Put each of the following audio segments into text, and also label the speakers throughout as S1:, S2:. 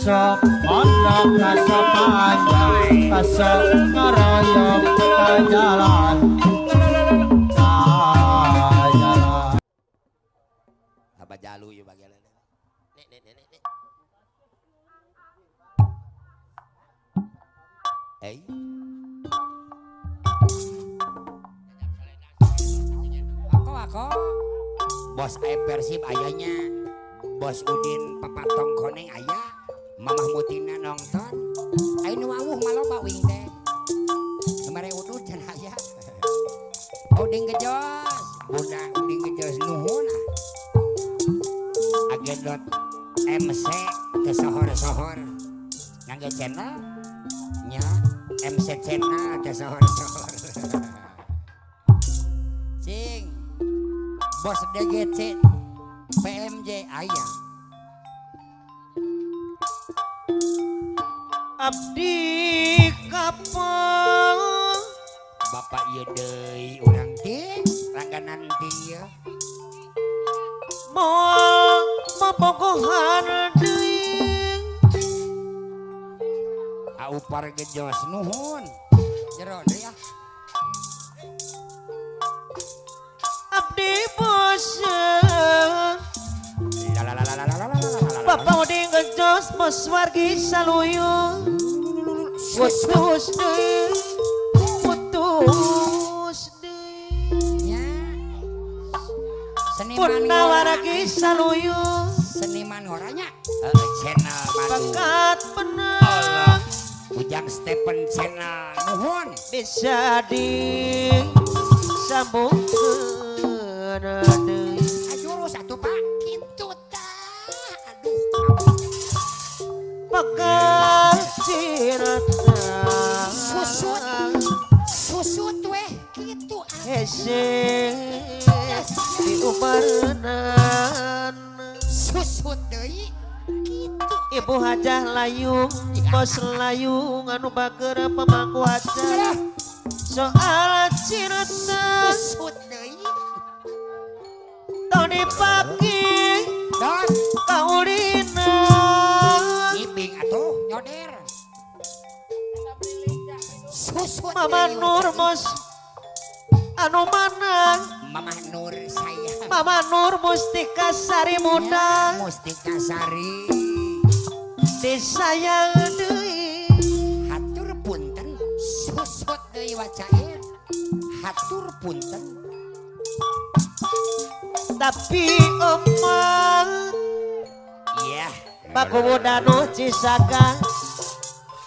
S1: Kasok mondok, kasok panjang, kasok ngaroyong ka jalan. Ka jalan.
S2: Apa jalu ieu bagian. Nek nek nek nek. Eh. Aku bos ae Persib ayahnya, bos Udin Papatong Koneng ayah, Mamah Mutina nonton, ayo nu wawuh maloba wing teh, kemarin udud can aya, Udin gejos, Bunda Udin gejos nuhun ah, agendot MC kesohor-sohor, ngangge channel, nya MC channel kesohor-sohor, cing. Bos DGC PMJ ayah
S1: Abdi kapal
S2: Bapak ieu deui urang ting langganan ting ieu
S1: moal mabogohan deui
S2: aupar gejos nuhun jero deui ah
S1: Abdi bosen Bapak Udin gejos bos wargi saluyung putus deui putus deui
S2: seniman
S1: Bunda wargi saluyung
S2: seniman orangnya channel Bandung
S1: bakat benang
S2: Ujang Stephen channel nuhun
S1: bisa disambungkeun deui
S2: jurus atuh Pak kitu tah aduh
S1: pegang cinta
S2: susut susut weh kitu
S1: hese diubarenan
S2: susut deui kitu
S1: Ibu Hajah Layung bos Layung anu bager pemangku hajah soal cinta
S2: susut deui
S1: Tony pagi
S2: don
S1: kaulina
S2: ngibing atuh nyoder susut
S1: Mama Nur mos anu mana
S2: Mama Nur saya
S1: Mama Nur Mustika Sari muda
S2: Mustika Sari
S1: disayang deui
S2: hatur punten susut deui wacair hatur punten
S1: tapi emang
S2: iya
S1: Paku Danu Cisaka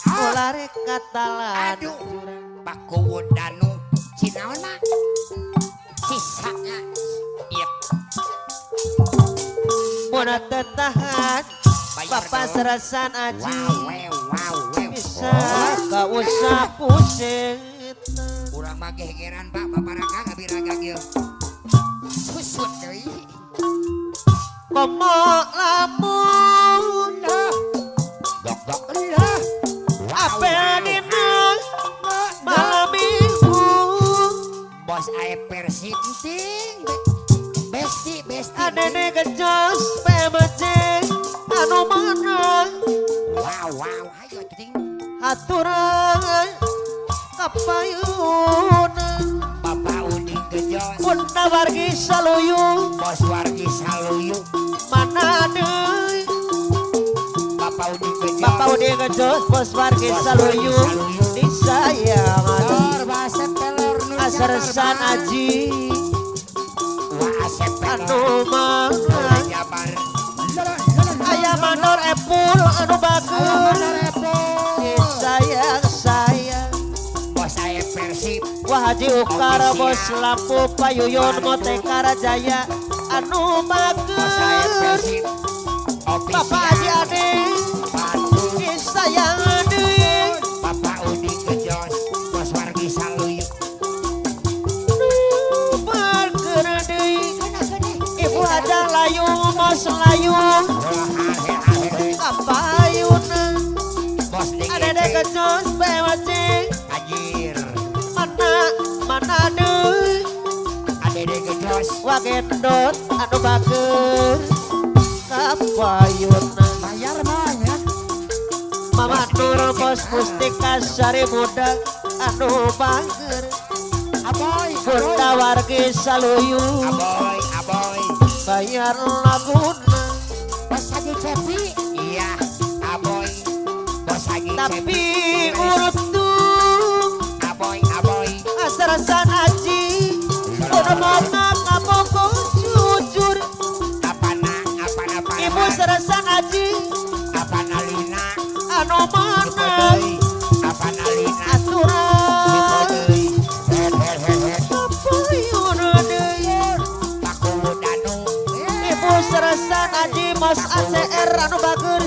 S1: ular katalan
S2: aduh Paku Danu Cinaon mak Cisaka iya
S1: mun teu tahan Bapak serasan aji bisa kausap pusing
S2: urang mah gegeran Pak bapak raga ngabiraga ieu susut deui
S1: komo lamun
S2: dok dok lah
S1: apel dina malam minggu
S2: bos ae Persib ting besti besti
S1: adene gejos PMC anu mana
S2: wow wow ayo ting
S1: aturan kapayuna
S2: Bapak Udin gejos
S1: Bunda wargi saluyung
S2: bos wargi saluyung
S1: mana deui
S2: Bapak Udin gejos
S1: Bapak Udin gejos bos wargi saluyung disayang asersan aji anu mana aya mandor epul anu bager disayang sayang
S2: bos ae Persib
S1: Wah Haji Ukar bos lampu payuyun motekar jaya anu bager Bapak Haji Ade disayang deui
S2: Bapak Udin gejos bos wargi saluyung
S1: bager deui Ibu Hajah Layung bos Layung kapayuna adede gejos PWC
S2: anjir
S1: mana mana deui
S2: adede gejos
S1: wagendot anu bager kapayuna
S2: bayar mah ya
S1: Bos Mustika Sari Muda anu bager.
S2: Aboy,
S1: Bunda wargi saluyu.
S2: Aboy, aboy.
S1: Bayar laguna.
S2: Bos Haji Cepi. Iya, aboy. Bos Haji Cepi.
S1: Tapi untung
S2: Aboy, aboy.
S1: Asarasan haji. Kudu mama kapoko jujur.
S2: Apana, apana, apana.
S1: Ibu serasan haji.
S2: Apana lina.
S1: Anu mana.
S2: Apana lina.
S1: Aturan. Ibu serasan haji Mas ACR anu bager.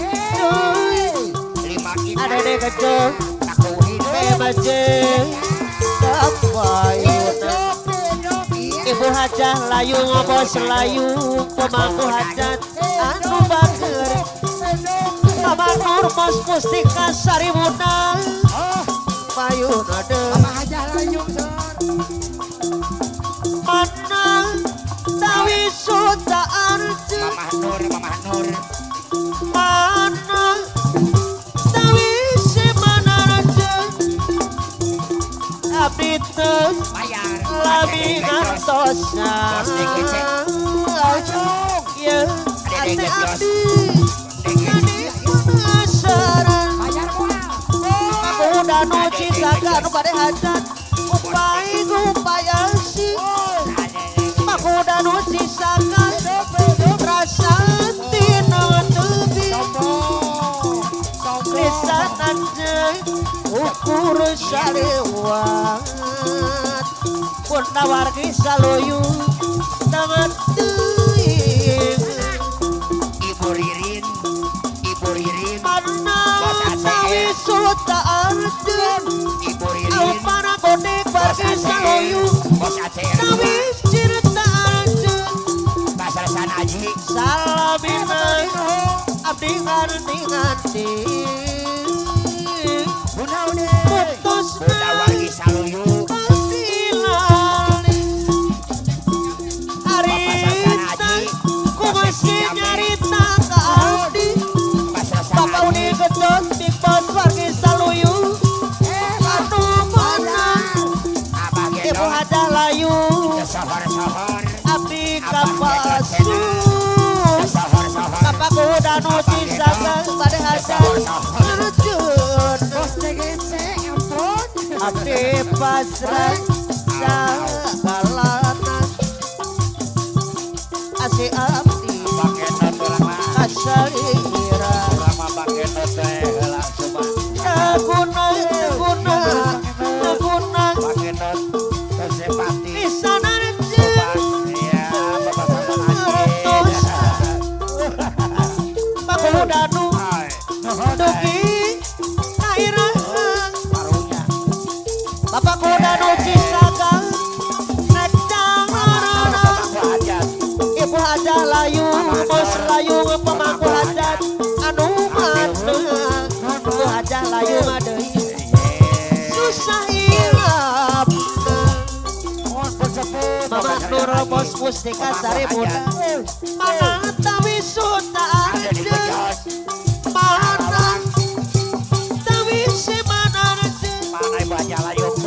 S1: Adede kecil. BMJ. Ibu hajah layung bos layung pemangku hajat anu bager. Mama Nur Mas Mustika Sari Muda. Payun ada.
S2: Mama hajah layung sor.
S1: Mana tawi suta arja.
S2: Mama Nur, Mama Nur.
S1: Mana tawi semana raja. Abdi teu lami ngantosan. Ya, ate abdi jadi penasaran. Aku udah nuci saka nu bade hajat. Upai upaya sih. Aku udah nuci saka rasa tina tebi. Lisan anjeun ukur salewat. Bunda wargi saluyu tangan teuing.
S2: Ibu Ririn, Ibu Ririn.
S1: Mana tawi suta arjeun.
S2: Ibu Ririn.
S1: Au para konek wargi saluyu.
S2: Bos ACR.
S1: Tawi cirta arjeun.
S2: Pasar Haji.
S1: Salamina abdi nganti-nganti.
S2: Bunda Uni.
S1: Putus
S2: Bunda wargi saluyu.
S1: Ku masih nyarita ka abdi. Bapak Uni Gedot Big Boss wargi saluyu. Anu mana Ibu hajah layu. Abdi kapasu. Bapak kuda nu cisaka bade hajat arjeun.
S2: Bos DGC ampun.
S1: Abdi pasrah sagalana. Asih abdi kasalira. Teguna teguna teguna. Lisan arjeun. Pakudanu dugi kairaha. Bapak kudanu cisaka nek cangarana. Ibu hajah layu bos layu pemangku hajat anu mana. Ibu hajah layu deui susah hilap. Mama Nur Bos Mustika Sari Muda. Mana tawi suta arjeun. Mana tawi semana arjeun.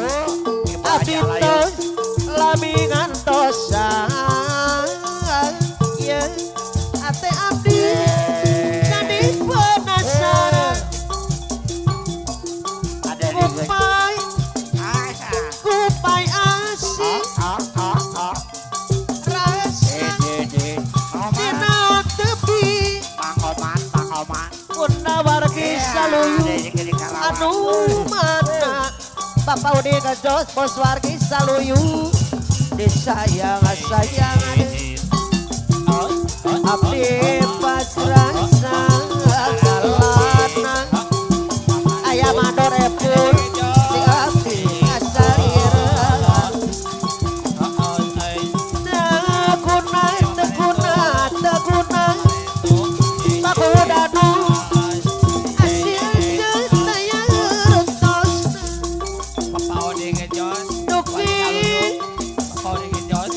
S1: Abdi teu lami ngantosan. Ya, ate abdi jadi penasaran. Kupai, kupai asih. Rasa dina tepi. Bunda wargi saluyu anu mana. Bapak Udi Gejos bos wargi saluyu. Disayang sayang abdi pasrah sagalana. Aya mandor epul si abdi kasalira. Teguna teguna teguna. Pakudanu asil taya rentos. Duki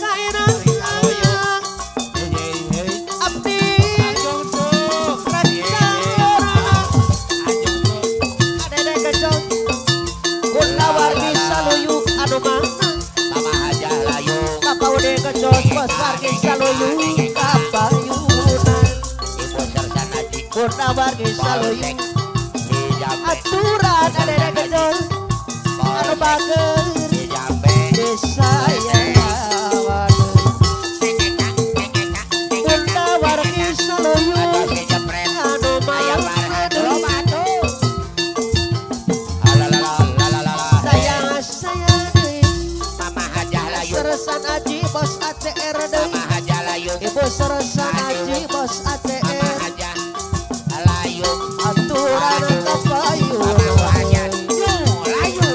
S1: kairah. wargi saluyu kapayunan.
S2: Ibu Sersan Haji.
S1: Bunda wargi saluyu
S2: Polsek di Jambe.
S1: Aturan adede gejol anu
S2: Polsek
S1: bager
S2: di Jambe.
S1: Desa yang Bunda wargi saluyu
S2: Atau si jepret.
S1: anu
S2: Ayah
S1: mau
S2: Farhan.
S1: aduh.
S2: Loba tuh. Alalala,
S1: Sayang sayang deui.
S2: Mama Hajah Layu.
S1: Sersan Aji bos ACR deui.
S2: Mama Hajah Layu.
S1: Ibu Sersan Aji bos
S2: Mama
S1: ACR
S2: Hajah Layu.
S1: Aturan
S2: Mama
S1: kapayunan
S2: Hajah Nyu Layu.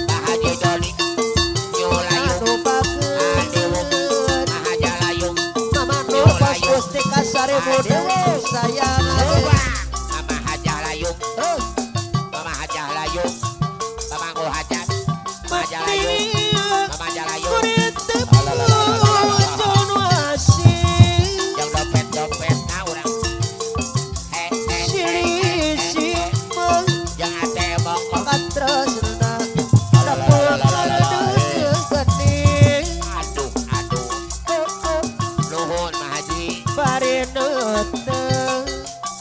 S2: Pak Haji Doni Nyu Layu.
S1: anu bager
S2: Mama Hajah Layu.
S1: Mama Nur bos Mustika Sari Muda sayang
S2: Loba. Mama Hajah Layu. Mama Hajah Layu. Mama Ngul Hajat. Mama Hajah Layu. Mama Hajah Layu. Yang dompet-dompet nah urang. Eh, eh, eh, eh, eh, eh. Yang ATM bongkok. Aduh, aduh. Nuhun Pak Haji.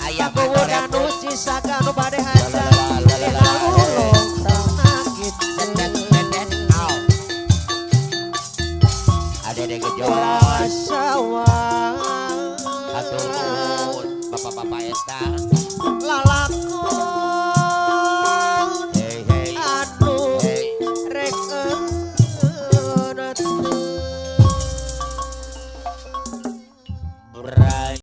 S2: Ayah Tetet, tetet, au. Adede gejol. Atur nuhun bapak-bapak eta.
S1: Lalakon
S2: Hei, hei.
S1: anu
S2: Hei.
S1: rek eunat.
S2: Berai.